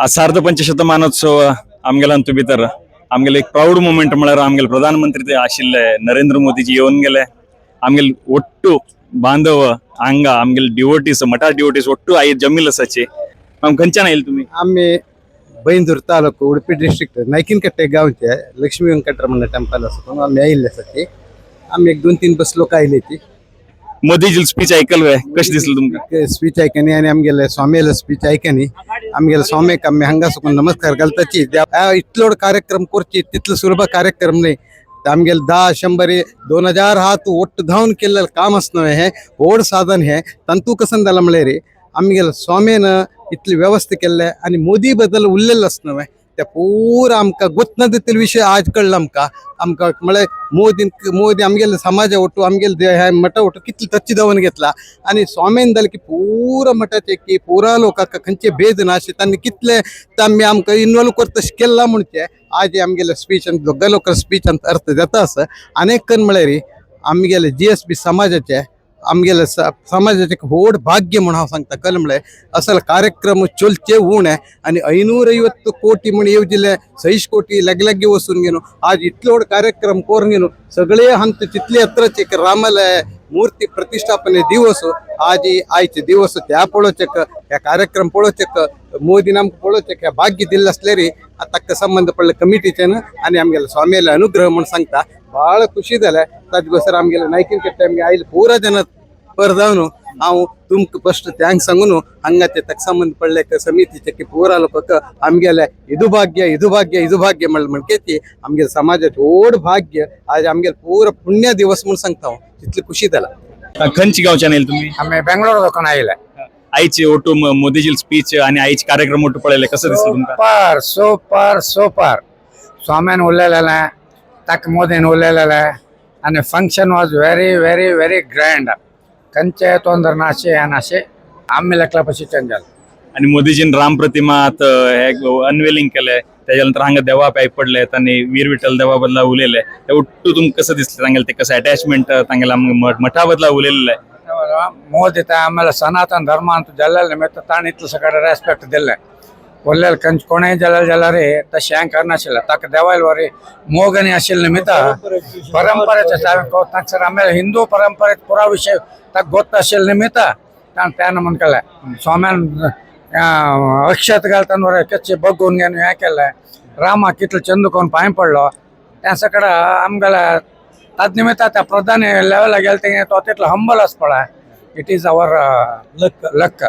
ಆ सार्ध पंचशतमानोत्सव आमगेले अंतू भितर आमगेले एक प्राऊड मुमेंट म्हळ्यार आमगेले प्रधानमंत्री ते आशिल्ले नरेंद्र मोदीजी येवन गेले. आमगेले ಒಟ್ಟು बांधव हांगा आमगेले डिवोटीस, मठा डिवोटीस ಒಟ್ಟು आयज जमील आसाची. मॅम, खंयच्यान आयले तुमी? आम्ही ಬೈಂದೂರು ತಾಲೂಕು, ಉಡುಪಿ ಡಿಸ್ट्रिक्ट, नायकीनकट्टे गांवचे. लक्ष्मी व्यंकटरमण टेम्पल आसा, आमी आयिल्ले आसाची. आमी एक दोन तीन बस लोक आयले ती. मोदीजी स्पीच ऐकल वे, कशें दिसलें तुमकां? स्पीच आयकनी आनी आमगेले स्वामीले स्पीच आयकनी. आमगेले स्वामीक आमी हांगा सुकून नमस्कार घालताची. इतलो कार्यक्रम करची तितलो सुलभ कार्यक्रम न्ही. आमगेले 10, 100, 2000 हात ಒಟ್ಟು धावन केल्लें काम आस न्हय, हें व्हड साधन. हें तांतू कसन जालां म्हळ्यार आमगेले स्वामीन इतली व्यवस्था केल्ले आनी मोदी बद्दल उरलेलें आसा न्हय, ते पुरा आमकां गोत तितले विशय आज कळ्ळो आमकां. आमकां म्हळ्यार मोदी मोदी आमगेले समाजा ಒಟ್ಟು, आमगेले ह्या मठा ಒಟ್ಟು कितले टच्च दवन घेतला आनी स्वामीन जालें की पुरा मठाचे की पुरा लोकांक खंयचे भेद नाशे तांणी कितले तांणी आमकां इन्वॉल्व करता तशें केलां म्हणचे आज आमगेले स्पीच आनी दोगा लोकां स्पीच अर्थ जाता आसा. आनी एक म्हळ्यार आमगेले जीएसबी समाजाचे, आमगेले समाजाचे एक व्हड भाग्य म्हूण हांव सांगता. कल म्हळ्यार असल कार्यक्रम चलचे उणे आनी 550 कोटी म्हण येवजिले 600 कोटी लगे लगे वचून घेवन आज इतलो व्हड कार्यक्रम करून घेवन सगळे हांत तितले एत्राचे एक रामाले मूर्ती प्रतिष्ठापने दिवस आज आयचे दिवस त्या पळोवचेक, ह्या कार्यक्रम पळोवचेक, मोदीन आमकां पळोवचेक ह्या भाग्य दिल्लें आसलें ताका संबंद पडले कमिटीच्यान आनी आमगेले स्वामीले अनुग्रह म्हूण सांगता. ಭಾಳ ಖುಷಿ जालें. ताजे आमगेले नायकीन कट्टे आमगे आयले पुरा जन पर जावन हांव तुमकां फस्ट thanks सांगून हांगा ते ताका संबंद पडले समितीचे की पुरा लोकांक आमगेले ಇದು ಭಾಗ್ಯ, ಇದು ಭಾಗ್ಯ, ಇದು ಭಾಗ್य म्हणके आमगेले समाजाचे व्हड भाग्य. आज आमगेले पुरा पुण्य दिवस म्हूण सांगता हांव. तितली खुशी जाला. खंयच्या गांवच्यान आयले तुमी? आम्ही बेंगलोर दोकान आयले. आयची ಒಟ್ಟು मोदीजी स्पीच आणि आयचे कार्यक्रम ಒಟ್ಟು पळयले, कसं दिसलं तुमकां? Super, super, super. स्वाम्यान उलयलेलें, ताका मोदीन उलयलेलें आनी function was very very very grand. खंयचे तोंदर नाशे नाशे आम्ही लेखला पशी चेंज जालें. आणि मोदीजीन राम प्रतिमा हे अनवेलिंग केले, त्याच्यानंतर हांगा देवा पाय पडले आणि वीर विठ्ठल देवा बदला उलयले, ते ಒಟ್ಟು तुमकां कसं दिसलं? तांगेले ते कसं अटॅचमेंट तांगेले मठा बदला उलयलेले. ಮೋದಿ ಆಮೇಲೆ ಸನಾತನ ಧರ್ಮ ಅಂತ ಜಲ್ಲಲ್ ನಿಮಿತ್ತ ताणें इतलो सगळें रेस्पेक्ट दिलें. उरलेले खंयचे कोणेय जाल्यार जाल्यार तशें हें करनाशिल्लें. ताका देवायल वरी मोगनी आशिल्ले निमित्त परंपरेचे तांगसर आमेले हिंदू परंपरेत पुरा विशय ताका गोत्त आशिल्ले निमित्त ताणें त्यान म्हण केलें. स्वाम्यान अक्षत घालताना वरी कच्चे बग्गून घेवन हें केलें. रामा कितलो चंद कोण पांय पडलो त्या सगळं आमगेले ताज निमित्त त्या प्रधान लेवला गेले ते तो तितलो हंबल आस पळय. It is our luck, luck.